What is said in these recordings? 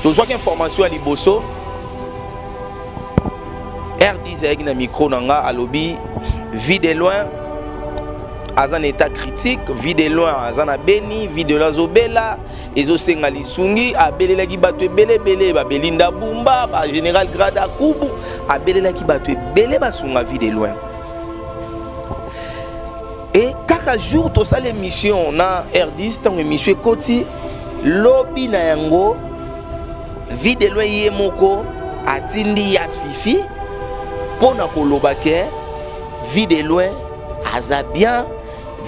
Tozwaki information ya liboso, R10 ayaki na micro na nga, alobi Vue de Loin aza na état critique, Vue de Loin aza na Beni, Vue de Loin azobela, ezosenga lisungi. Abelelaki bato ebele ebele, babelinda Bumba, ba général Grada Kubu, abelelaki bato ebele basunga Vue de Loin. Et kaka jour tosala émission na R10, ntango émission ekoti lobi na yango, Vue de Loin ye moko atindi ya Fifi mpo na koloba ke Vue de Loin aza bien,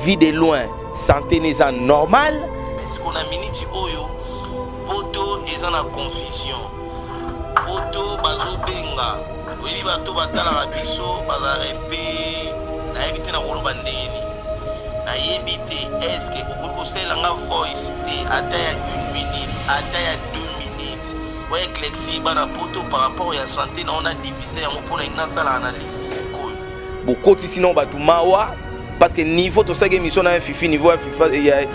Vue de Loin santé na eza normal. Siko na miniti oyo poto eza na confusion, poto bazobenga, oyebi bato batalaka biso bazalaka mpe nayebi te na koloba ndenge nini, nayebi te. Est-ce okoki kosalela nga voice te, ata ya une minute, ata ya 2 minutes, oyo éclaircir bana poto par rapport ya santé na ona divise yango mpona nini nasala analyse sikoyo? Bokotisi nao bato mawa, parce que niveau tosalaki émission na ya Fifi, niveau ya Fifa ya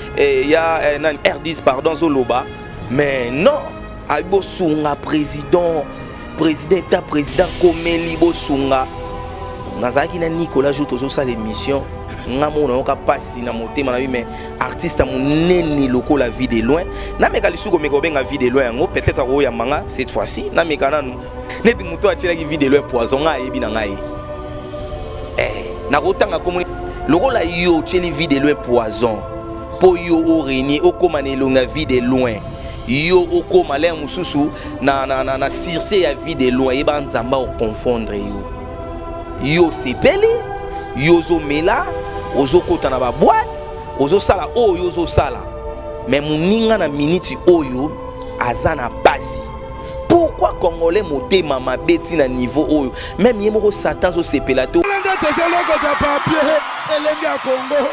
nani, R10 pardon, azoloba mais non, ayi bosunga président, président état, président komeli bosunga. Nazalaki na Nicolas jour tozosala émission, nga moko nayoka mpasi na motema na bi, mais artiste ya monene lokola Vue de Loin, nameka lisusu komeka kobenga Vue de Loin yango, peut-être akoyamba nga cette fois-ci. Nameka nanu neti moto atielaki Vue de Loin poison, ngai ayebi na ngai eh, nakotanga komoni lokola yo otieli Vue de Loin poison mpo yo orenie okóma na elongi ya Vue de Loin, yo okóma lere mosusu na succès ya Vue de Loin, yeba Nzambe akoconfondre yo. Yo osepeli, yo ozomela, ozokɔta na baboîte, ozosala oyo ozosala, mais moninga na miniti oyo aza na pasi. Pourquoi Congolais motema mabe ntina niveau oyo? Même ye moko Satan azosepela te. Nde tozolokota papier elenge ya Kongo,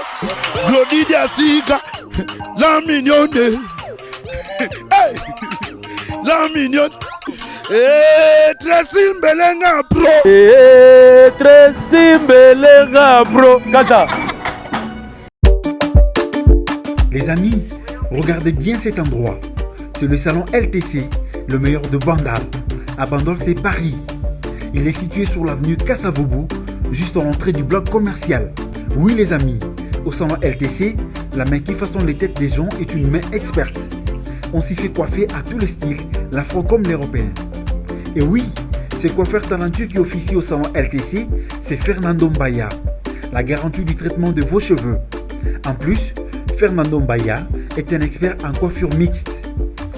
Glodi Diasika, la mignonne. Hey! La mignonne. Eh, Tracy Mbelenga Pro. Eh, Tracy Mbelenga Pro. Kata. Les amis, regardez bien cet endroit. C'est le salon LTC, le meilleur de Bandal. À Bandol, c'est Paris. Il est situé sur l'avenue Kasavubu, juste à l'entrée du bloc commercial. Oui les amis, au salon LTC, la main qui façonne les têtes des gens est une main experte. On s'y fait coiffer à tous les styles, l'afro comme l'européen. Et oui, ce coiffeur talentueux qui officie au salon LTC, c'est Fernando Mbaya, la garantie du traitement de vos cheveux. En plus, Fernando Mbaya est un expert en coiffure mixte.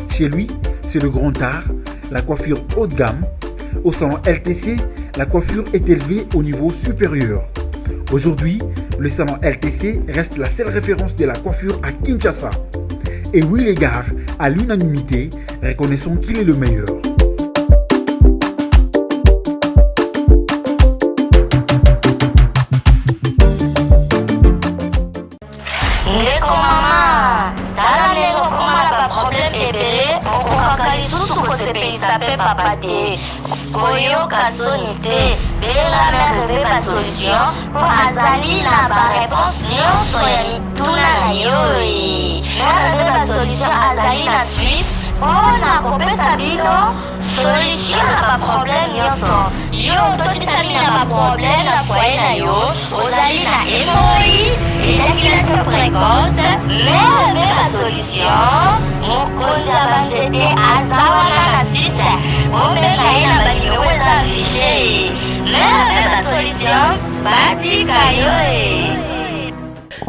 Chez lui, c'est le grand art, la coiffure haut de gamme. Au salon LTC, la coiffure est élevée au niveau supérieur. Aujourd'hui, le salon LTC reste la seule référence de la coiffure à Kinshasa. Et oui les gars, à l'unanimité, reconnaissons qu'il est le meilleur. Ndeko mama, tala ndenge okoma na baproblème ebele, okokaka lisusu kosepelisa mpe papa te. Koyoka soni te, benga Mère Ve Basolution mpo azali na baréponse nyonso ya mituna na yo. E Mère Ve Basolution azali na Suisse mpo na kopesa bino solution na baproblème nyonso. Yo ototisami na baproblème na foyer na yo, ozali na hémorroïde, éjaculation précoce, Mère Ve Basolution, mokonzi ya banzete, aza wana na Suisse. Bobenga ye na banimero eza affiché. Mère Ve Basolution, batika yo e.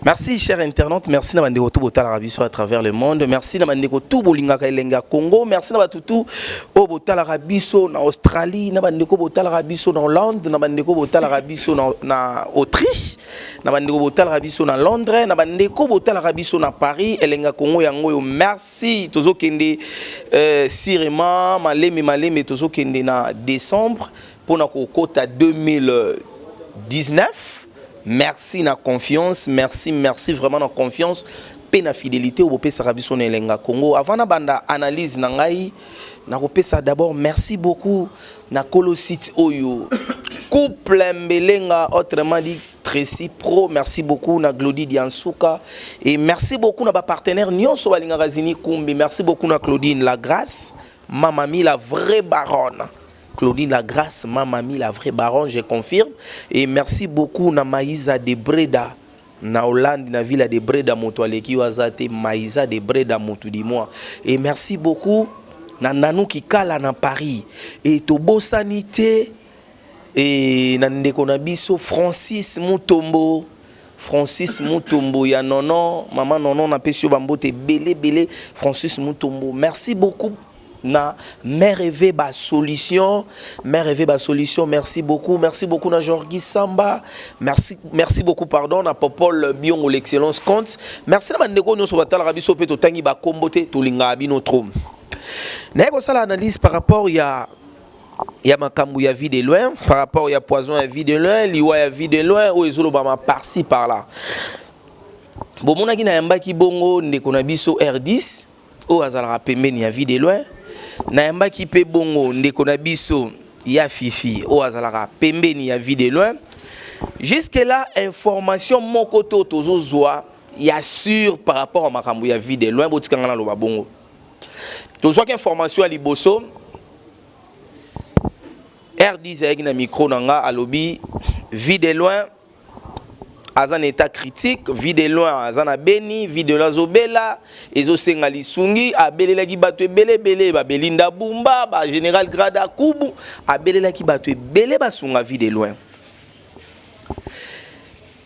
Merci cher internaute, merci na bandeko tout botalaka biso à travers le monde. Merci na bandeko tout bolingaka elenge ya Congo. Merci na bato tout oyo botalaka biso na Australie, na bandeko botalaka biso na Hollande, na bandeko botalaka biso na Autriche, na bandeko botalaka biso na Londres, na bandeko botalaka biso na Paris. Elenge ya Congo yango oyo. Merci. Tozokende sûrement malemi malemi, tozokende na décembre mpona kokota 2019. Merci na confiance, merci, merci vraiment na confiance mpe na fidélité oyo bopesaka biso na Elenga Congo. Avant na banda analyse na ngai, nakopesa d'abord merci beaucoup na kolo site oyo, couple Mbelenga, autrement dit Tracy Pro. Merci beaucoup na Glody Diansuka et merci beaucoup na bapartenaire nyonso balingaka Zini Kumbi. Merci beaucoup na Claudine La Grâce. Mamami la vraie baronne. Claudine la grâce, ma mamie la vraie baronne, je confirme. Et merci beaucoup na Maïsa de Breda. Na Hollande, na ville de Breda, moto aleki yo aza te, Maïsa de Breda, moto du mois. Et merci beaucoup na Nanou Kikala na Paris. Et tobosani te et na ndeko na biso Francis Mutombo. Francis Mutombo ya nono, maman nono na pesi yo bambote ebele ebele. Francis Mutombo, merci beaucoup na Mère Eve ba solution, Mère Eve ba solution, merci beaucoup, merci beaucoup na Georgie Samba, merci, merci beaucoup pardon na Popol Biongo l'excellence compte. Merci na bandeko nyonso batalaka biso pe totangi ba kombo te, tolingaka bino trop. Naye kosala analyse par rapport ya makambo ya vie de loin, par rapport ya poison ya vie de loin, liwa ya vie de loin oyo ezolobama par-ci par-là. Bomonaki nayambaki bongo ndeko na biso R10 oyo azalaka pembeni ya vie de loin, nayambaki mpe bongo ndeko na biso ya Fifi oyo azalaka pembeni ya vie de loin. Jusque là information moko to tozozwa ya sûr par rapport à makambo ya vie de loin, botikanga naloba bongo. Tozwaki information ya liboso, R10 ayaki na micro na nga alobi vie de loin aza na état critique, vie de loin aza na Beni, vie de loin azobela, ezosenga lisungi, abelelaki bato ebele ebele, ba Belinda Bumba, ba Général Grada Kubu, abelelaki bato ebele basunga vie de loin.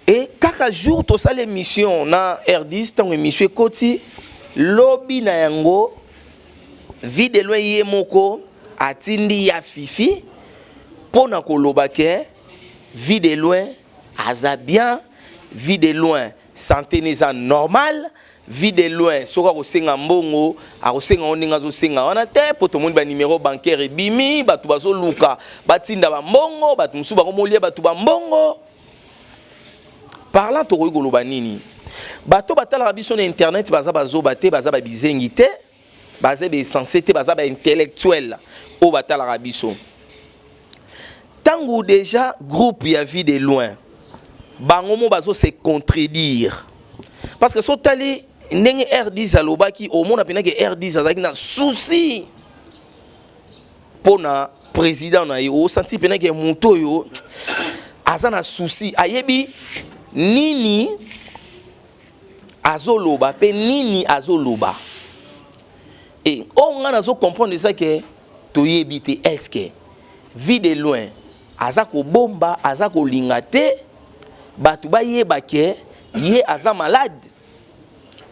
Et kaka jour tosala émission na R10, ntango émission ekoti, lobi na yango vie de loin ye moko atindi ya Fifi mpona koloba ke vie de loin aza bien, vie de loin santé neza normal, vie de loin soki akosenga mbongo akosenga ngo ndenge azosenga wana te, mpo tomoni banuméro bancaire ebimi, bato bazoluka batinda bambongo, bato mosusu bakomolia bato bambongo. Parlant tokoki koloba nini? Bato batalaka biso na internet baza bazoba te, baza babizengi te, baza baessence te, baza baintellectuel oyo batalaka biso. Ntango déjà groupe ya vie de loin bango mo bazo se contredire, parce que so tali ndenge R10 alobaki, omona mpenza ke R10 azalaki na souci mpona président na ye. Osanti mpenza ke moto oyo aza na souci, ayebi nini azoloba mpe nini azoloba. E oyo ngai nazocomprendre eza ke toyebi te, est-ce que vie de loin aza kobomba, aza kolinga te bato bayeba ke ye aza malade?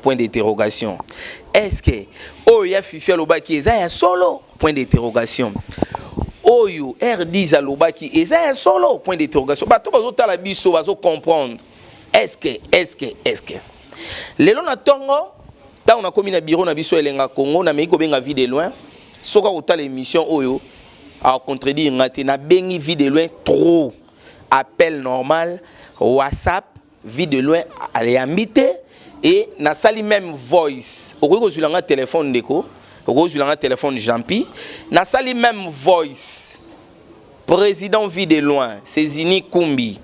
Point d'interrogation. Est-ce que oyo ya Fifi alobaki eza ya solo? Point d'interrogation. Oyo R10 alobaki eza ya solo? Point d'interrogation. Bato bazotala biso bazocomprendre. Est-ce que lelo na ntongo, ntango nakomi na bureau na biso Elenga Congo, nameki kobenga vie de loin, soki akotala émission oyo akocontredire nga te. Nabengi vie de loin trop, appel normal, WhatsApp, vie de loin ayambi te. E nasali même voice, okoki kozwila nga telefone ndeko, okoki kozwila nga telefone Jampi. Nasali même voice, président vie de loin Césini Kumbi,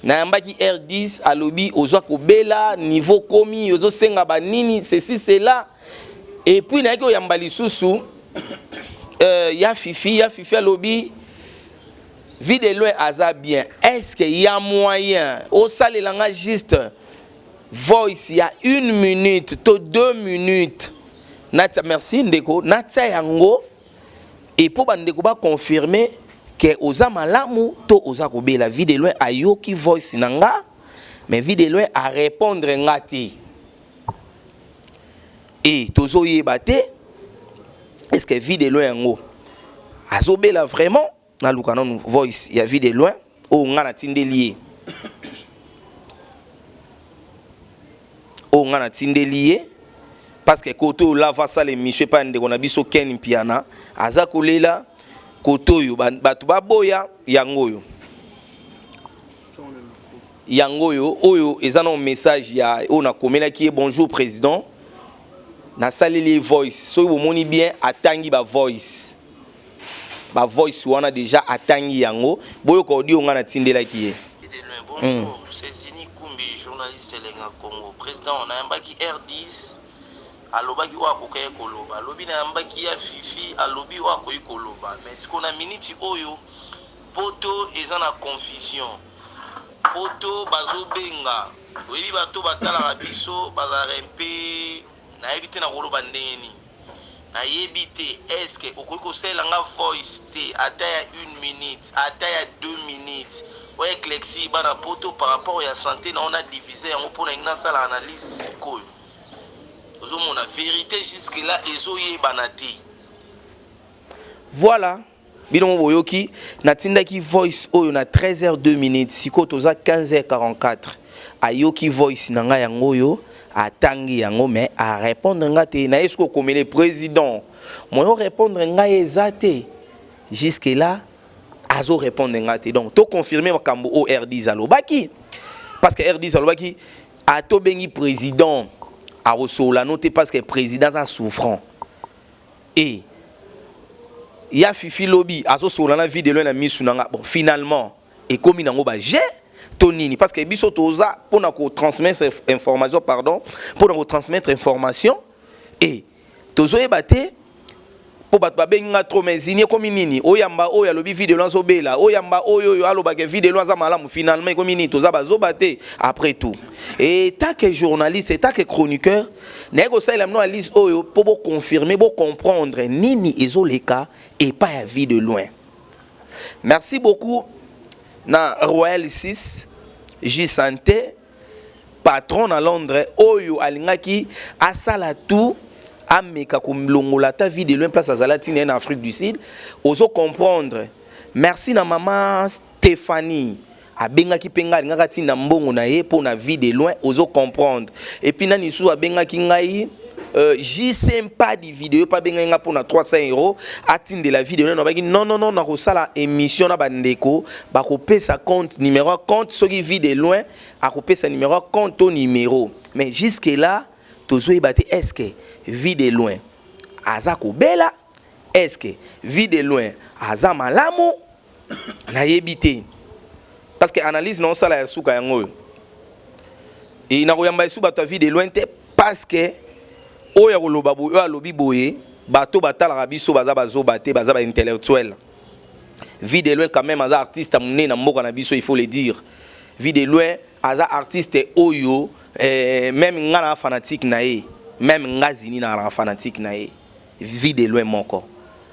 nayambaki R10, alobi ozwa kobela niveau komi ozosenga banini, ceci cela. Et puis nayaki oyamba lisusu ya Fifi. Ya Fifi alobi vie de loin aza bien. Est ce que ya moyen osalela nga juste voice ya une minute to 2 minutes natia? Merci ndeko, natia yango e mpo bandeko baconfirme ke oza malamu to oza kobela. Vie de loin ayoki voice na nga, mais vie de loin arépondre nga te. E tozoyeba te, est ce que vie de loin yango azobela vraiment? Naluka nanu voice ya vie de loin oyo nga natindeli ye, oyo nga natindeli ye, parce que kote oyo lava asala émission epai ya ndeko na biso Ken Mpiana, aza kolela kote oyo bato baboya yango oyo, yango oyo. Oyo eza na message ya oyo nakomelaki ye: "Bonjour président." Nasaleli ye voice, soki bomoni bien atangi bavoice, bavoice wana déjà atangi yango. Boyoka audio nga natindelaki ye. Bonjour, c'est Zini Kumbi, journaliste Elenga Congo. Président, nayambaki R10. Alobaki oyo akokaki koloba. Lobi nayambaki ya Fifi alobi oyo akoki koloba mais sikoyo na minute oyo poto eza na confusion. Poto bazo benga oyebi bato batalaka biso bazalaka un peu nayebi te nakoloba ndenge nini. Nayebi te est ce que okoki kosalela nga voice te ata ya une minute ata ya deux minutes o eclaircir bana poto par rapport ya sante na yo na diviser yango po nalingi nasala analyse sikoyo. Ozo mona verite jusque là ezo yebana te. Voilà bino moko boyoki natindaki voice oyo na 13h02 minutes sikoyo toza 15h44 ayoki voice na ngai yango oyo atangi yango mais a répondre nga te naye sikoyo komele président moyen répondre ngai eza te jusque là azo répondre nga te donc to confirmer makambo oyo R10 alobaki parce que R10 alobaki Ata obengi president akosolola no te parce que president aza souffrant et ya fifi lobi azosolola na vie de loin na misu na nga bon finalement ekomi nango ba jeu to nini parce que biso toza pona ko transmettre information pardon pona ko transmettre information et Tozoyeba te po bato babengi nga trop mais zini ekomi nini oyamba oyo alobi vie de loin azobela oyamba oyo oyo aloba ke vie de loin aza malamu finalement ekomi nini toza bazoba te après tout et tant que journaliste et tant que chroniqueur naye kosalela bino analyse oyo po bo confirmer bo comprendre nini ezoleka epai ya vie de loin merci beaucoup na Royal 6 J Santé Patron na Londres oyo alingaki asala tout ameka kolongola ata vie de loin place azala ti na ye na Afrique du Sud ozo comprendre merci na mama Stephanie abengaki mpe ngai alingaki atinda mbongo na ye mpo na vie de loin ozo comprendre et puis nani lisusu abengaki ngai euh, JC Mpadi video mpe abengaki ngai mpo na 300 euros atindela video nano abaki non non non nakosala émission na bandeko bakopesa compte numéro ya compte soki vie de loin akopesa numéro ya compte to numéro mais jusque là tozoyeba te est ce que vie de loin aza kobela est ce que vie de loin aza malamu nayebi te parce que analyse na osala ya suka yango oyo e nakoyamba esu bato ya vie de loin te parce que oyo akoloba boye oyo alobi boye bato batalaka biso baza bazoba te baza ba intellectuel vie de loin quand même aza artiste monene na mboka na biso il faut le dire vie de loin aza artiste oyo eh, même nga na fanatique na ye même nga zini na fanatique na ye vie de loin moko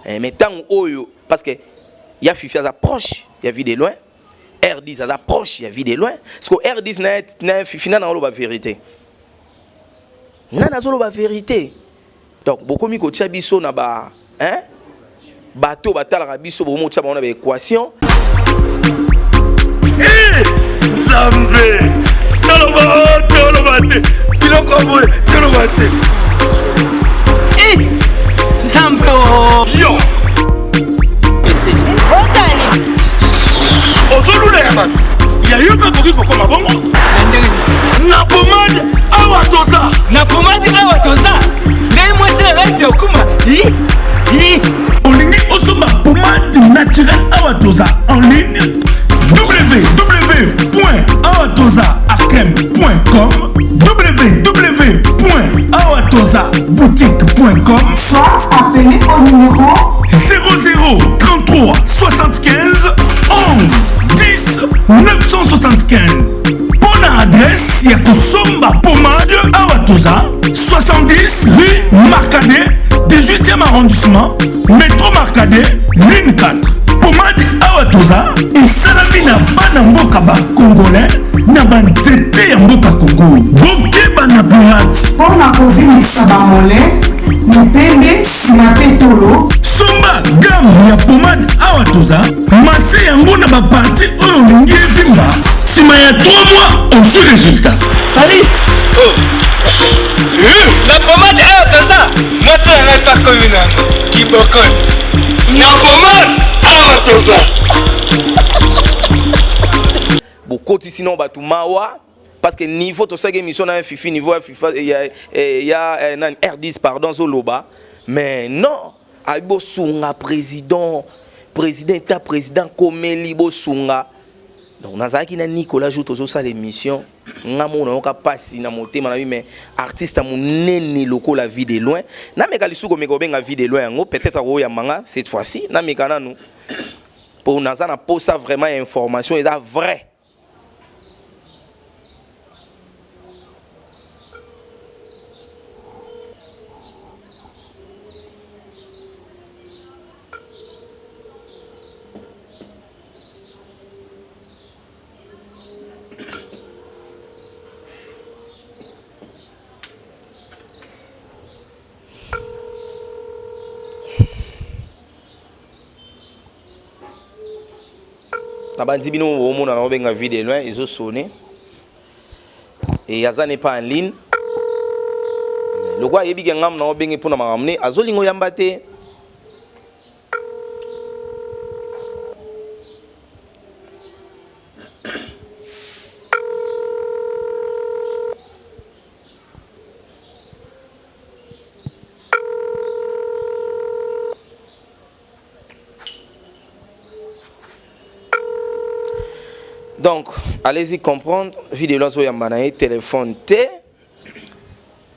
eh, mais ntango oyo parce que ya fifi aza proche ya vie de loin R10 aza proche ya vie de loin parce que R10 na, na fifi nana oloba vérité nani azoloba vérité donc bokomi kotia biso na ba hein bato batalaka biso bokomi kotia bango na ba équation eh, nzambe toloba oh, toloba te biloko ya boye toloba te eh, nzambe oh. yo otani ozolula ya bato ya yo mpe akoki kokoma bongo na pomade awa toza na pomade awa toza ngai mwasi na ngai mpe okuma olingi osomba pomade naturelle awa toza en ligne www.awatozaacreme.com www.awatozaboutique.com Soit appelez au numéro 00 33 75 11 10 975 mpo na adresse ya kosomba pomade awa toza 70 rue Marcadet 18e arrondissement metro Marcadet ligne 4 pomade awa toza esalami na bana mboka ba congolais na banzete ya mboka Congo bokeba na pirate mpo na kovimbisa bamole mipende nsima mpe tolo somba gamme ya pomade awa toza Masse yango na ba partie oyo olingi evimba sima ya 3 mois ozwi resultat. Salut! Oh. Eh, na pomade awa toza mwasi na ngai mpe akomi na yango kibokol na pomade awa toza bokotisi nao bato mawa parce que niveau tosalaki émission na fifi niveau ya fifa ya, ya, ya nani r10 pardon azoloba mais non Abi bosunga president, president eta president komeli bosunga. Donc nazalaki na Nicolas jour tozosala émission, nga moko nayoka mpasi na motema na bi, mais artiste ya monene lokola Vie de Loin, nameka lisusu komeka kobenga Vie de Loin yango, peut-être akoyamba nga cette fois-ci. Nameka nanu mpo naza na posa vraiment ya information eza vrai. Nabandi bino bomona na obenga Vie de Loin, ezosone e aza ne pas en ligne. Lokwa ayebi ke ngambo na obenge mpona makambo ne azolinga oyamba te. Donc allez-y comprendre, Vie de Loin azoyamba na ye téléphone te.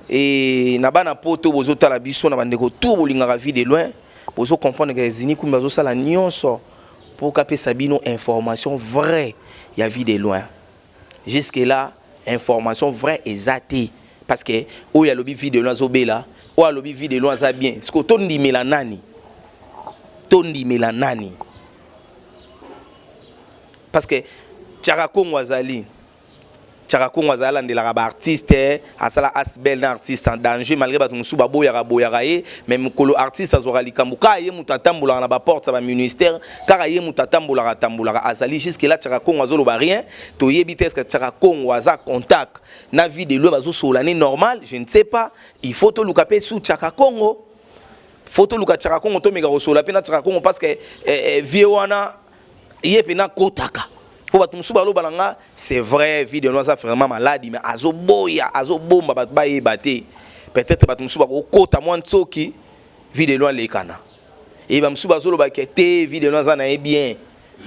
E na bana poto bozotala biso, na bandeko tout bolingaka Vie de Loin, bozo comprendre ke Zini Kumbi azosala nyonso mpo kapesa bino information vraie ya Vie de Loin. Jusque là information vraie eza te, parce que oyo alobi Vie de Loin azobela, oyo alobi Vie de Loin aza bien. Siko tondimela nani? Tondimela nani? Parce que Tiaka Kongo azali, Tiaka Kongo azali alandelaka baartiste, asala asbel na artiste en danger, malgré bato mosusu baboyaka boyaka ye, mais mokolo artiste azwaka likambo, kaka ye moto atambolaka na baporte ya baministère, kaka ye moto atambolaka atambolaka azali. Jusque là Tiaka Kongo azoloba rien. Toyebi te est-ce Tiaka Kongo aza contact na Vie de Loin, bazosola ne normal, je ne sais pas. Il faut toluka mpe su Tiaka Kongo, faut toluka Tiaka Kongo, tomeka kosola mpe na Tiaka Kongo, parce que vie wana ye mpe nakotaka mpo bato mosusu baloba na nga c'est vrai, Vie de Loin aza vraiment maladi, mais azoboya, azobomba bato bayeba te. Peut-être bato mosusu bakokota mwa ntsoki Vie de Loin alekana e bamosusu bazoloba ke te, Vie de Loin aza na ye bien.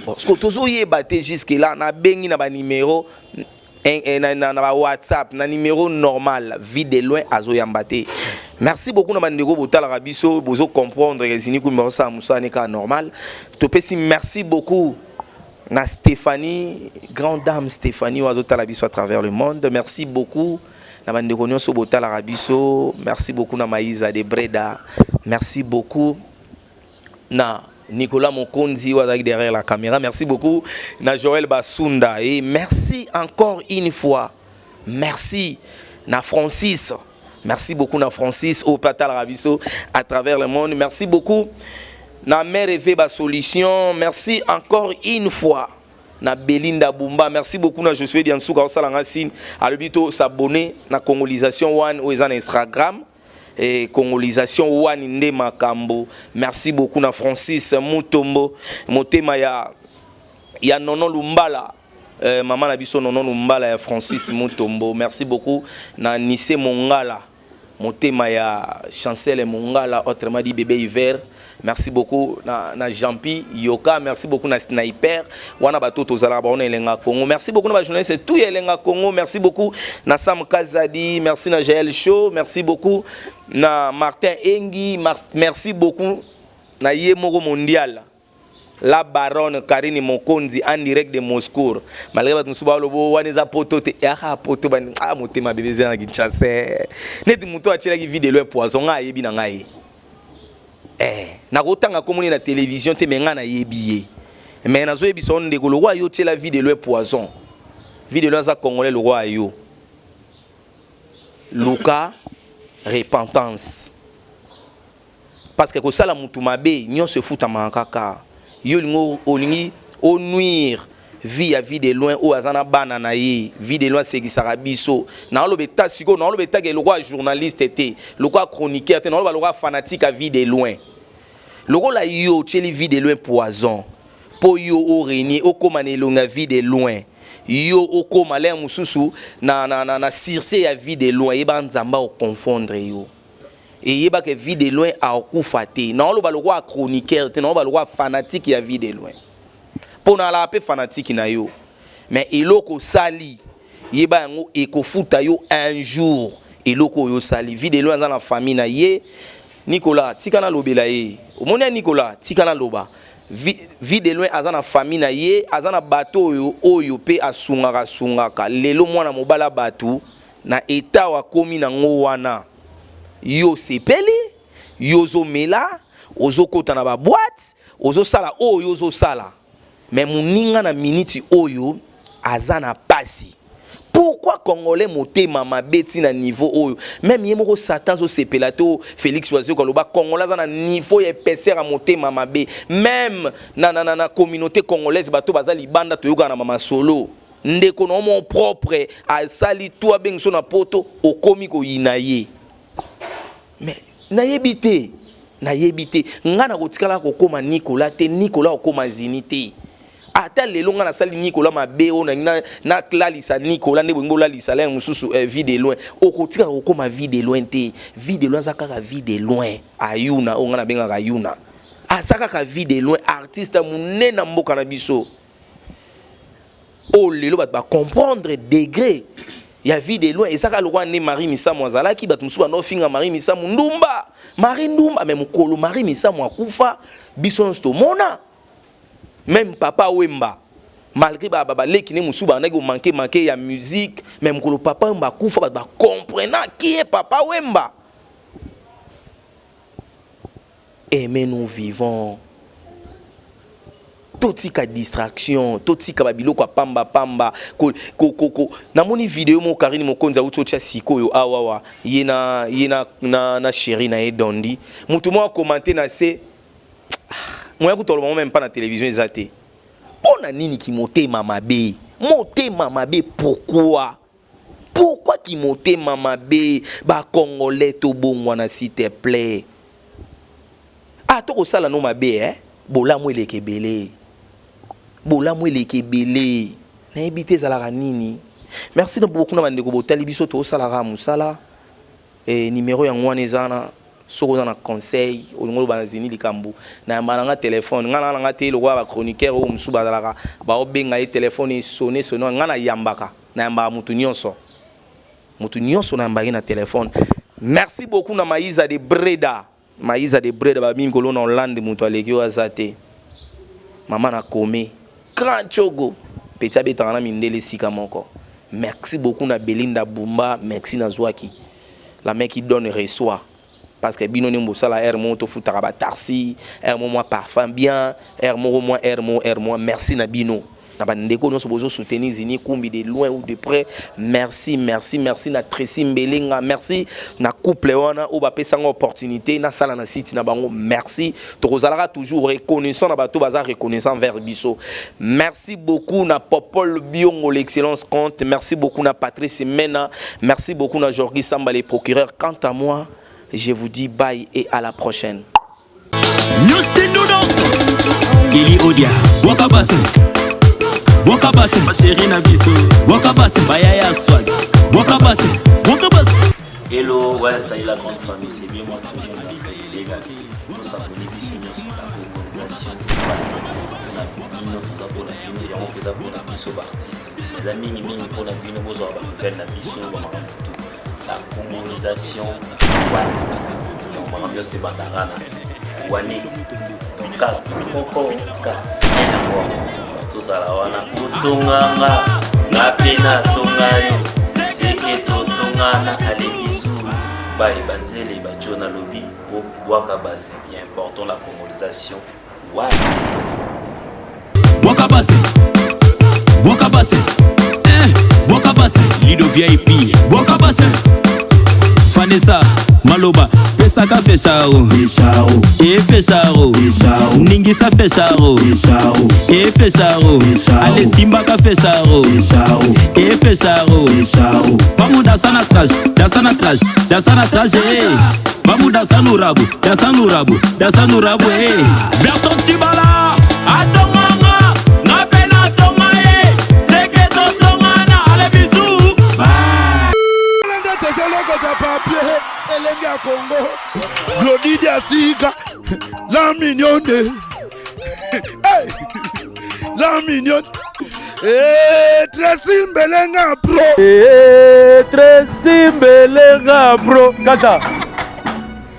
Bon, parce que tozoyeba te. Jusque là nabengi na banimero na ba WhatsApp, na numéro normal, Vie de Loin azoyamba te. Merci beaucoup na bandeko botalaka biso, bozo comprendre ke Zini Kumbi bazosala mosala ne kaka normal. Topesi merci beaucoup na Stéphanie, grande dame Stéphanie oyo azotala biso à travers le monde. Merci beaucoup na bandeko nyonso botalaka biso. Merci beaucoup na Maïsa de Breda, merci beaucoup na Nicolas Mokonzi oyo azalaki derrière la caméra, merci beaucoup na Joël Basunda et merci encore une fois, merci na Francis, merci beaucoup na Francis oyo mpe atalaka biso à travers le monde. Merci beaucoup na Mère Eve ba Solution, merci encore une fois na Belinda Bumba, merci beaucoup na Josué Diansuka osala nga signe alobi to s'abonner na Congolisation One oyo eza na Instagram et Congolisation One nde makambo. Merci beaucoup na Francis Mutombo, motema ya Nono Lumbala, mama na biso Nono Lumbala ya Francis Mutombo. Merci beaucoup na Nise Mongala, motema ya Chancel Mongala, autrement dit bébé hiver. Merci beaucoup na Jean-Pi Yoka, merci beaucoup na Sniper wana bato tozalaka bango na Elenga Congo. Merci beaucoup na ba journaliste tout ya Elenga Congo. Merci beaucoup na Sam Kazadi, merci na Jaël Show, merci beaucoup na Martin Engi, merci beaucoup na ye moko mondial la baronne Karine Mokonzi en direct de Moscou. Malgré bato mosusu balobo wana eza poto te, yaka poto bani ah motema bébé eza na Kinshasa. Neti moto atielaki Vie de Loin poison, ngai ayebi na ngai. Nakotanga komoni na télévision te, mais ngai nayebi ye. Mais nazoyebisa yo ndeko, lokwa yo tiela Vie de Loin poison. Vie de Loin aza congolais lokwa yo. Luka repentance. Parce que kosala mutu mabe nyonso efutamaka kaka. Yo olingi olingi onuire vie ya Vie de Loin oyo aza na bana na ye. Vie de Loin asekisaka biso. Naoloba eta sikoyo, naoloba etake lokola journaliste te, lokola chroniqueur te, naoloba lokola fanatique ya Vie de Loin. Lokola yo otieli Vie de Loin poison mpo yo orenie okóma na elongi ya Vie de Loin, yo okóma lere mosusu na circe ya Vie de Loin, yeba Nzambe akoconfondre yo. Eyebaka Vie de Loin akokufa te. Naoloba lokola chroniqueur te, naoloba lokola fanatique ya Vie de Loin, mpo nalaka mpe fanatique na yo. Mais eloko osali, yeba yango ekofuta yo un jour. Eloko oyo osali, Vue de loin aza na famille na ye. Nicolas, tika nalobela ye. Omoni ya Nicolas, tika naloba. Vue de loin aza na famille na ye, aza na bato oyo oyo pe asungaka sungaka. Lelo mwana mobala batu na etat oyo akomi na ngo wana, yo osepeli, yo ozo mela, ozo kota na ba boites, ozo sala oyo yo ozo sala. Mais muninga na minute oyo aza na pasi. Pourquoi congolais motema mabe ti na niveau oyo? Meme ye moko Satan azo sepela te oyo Felix Wazekwa aloba congolais aza na niveau ya epaisseur ya motema mabe. Meme na na na communaute congolaise bato baza libanda toyokaka na ba masolo. Ndeko na yo moko propre asali tout abengisa yo na poto okomi koyina ye. Mais nayebi te, nayebi te. Nga nakotikala kokoma Nicolas te, Nicolas okoma Zini te. Ata lelo nga nasali Nicolas mabe oyo nalingi nalalisa Nicolas nde bolingi bolalisa lere mosusu eh, vie de loin. Okotikala kokoma vie de loin te. Vie de loin aza kaka vie de loin. Ayuna oyo nga nabengaka Ayuna. Aza kaka vie de loin, artiste ya monene na mboka na biso. Oyo lelo bato ba comprendre degre ya vie de loin eza kaka lokola nde Marie Misamu azalaki, bato mosusu banda ofinga Marie Misamu ndumba, Marie ndumba, mais mokolo Marie Misamu akufa biso nyonso tomona meme papa Wemba malgré ba ba leki ne mosusu bandaki ko manquer manquer ya musique, mais mokolo papa Wemba akufa bato ba comprena qui est papa Wemba. Aimez nous vivons. Totika distraction, totika ba biloko ya pamba pamba. Ko, ko, ko, ko. Namoni video moko Karine Mokonzi auti otia sikoyo awa awa ye na ye na na, na chérie na ye Dondi. Mutu moko commenter na se ah, moya kutu aloba même pas na télévision eza te. Pona nini ki motema mabe? Motema mabe pourquoi? Pourquoi ki motema mabe ba congolais tobongwana s'il te plait. Ah toko sala no mabe eh bolamu eleka ebele. Bolamu eleka ebele. Nayebi te ezalaka nini. Merci na beaucoup na bandeko botali biso tosala kaka mosala. Eh numero yango wana eza na soki oza na conseil olingi oloba na zini likambo na yamba na nga telefone nga na nga te lokola ba chroniqueur oyo mosusu bazalaka baobenga ye telefone esone sone nga na yambaka Nayambaka mutu nionso. Mutu nionso nayambaki na telephone. Merci beaucoup na Mayiza de Breda. Mayiza de Breda ba mingi kolona Hollande mutu aleki yo aza te. Mama na Kome. Grand Chogo. Petit abetaka na mindele esika moko. Merci beaucoup na Belinda Bumba. Merci na zwaki. La main qui donne reçoit. Parce que bino nde bosala heure moko tofutaka ba taxi, heure moko mwa parfum bien, heure moko mwa heure moko heure mwa. Merci na bino. Na ba ndeko nyonso bozo soutenir Zini Kumbi de loin ou de près. Merci, merci, merci na Tracy Mbelenga. Merci na couple wana oyo bapesa nga opportunité nasala na site na bango. Merci. Tokozalaka toujours reconnaissant na bato baza reconnaissant vers biso. Merci beaucoup na Popol Biongo l'excellence compte. Merci beaucoup na Patrice Mena. Merci beaucoup na Jorgi Samba le procureur. Quant à moi, je vous dis bye et à la prochaine. Kelly Odia, Waka Basse, Waka Basse, chérie na biso, Waka Basse, Bayaya Swag, Waka Basse, Waka Basse. Hello, ouais, ça y est, la grande famille, c'est bien moi toujours la famille Legacy. Tous abonnés, biso nyonso la congolization na bino toza mpona bino yango mpe eza mpona biso baartiste eza mingimingi mpona bino bozwaka banouvelle na biso bamakambo tu la congolization wana donc makambo nyonso ebandaka na wani donc ka moko ka yango wana tozala wana otonganga nga mpe natonga yo seke totongana alebisu baye banzele bajo nalobi bobwaka base ya important la congolization wana. Bwaka base, bwaka base, eh, bwaka base, Lido VIP, bwaka base. Vanessa Maloba, pesaka fesharo, e fesharo, ningisa fesharo, e fesharo, ale simbaka fesharo, e fesharo. Vamos dançar na trás, dançar na trás, dançar na trás, eh. Vamos dançar no rabo, dançar no rabo, dançar no rabo, eh. Berton Tibala, atonganga, nga pe natonga ye, seke totongana, allez bisous. Bye. Nde tozolokota papier elenge ya Congo Glody Diasika la mignonne hey! la mignonne. Eh, Tracy Mbelenga pro. Eh, Tracy Mbelenga pro. Kata.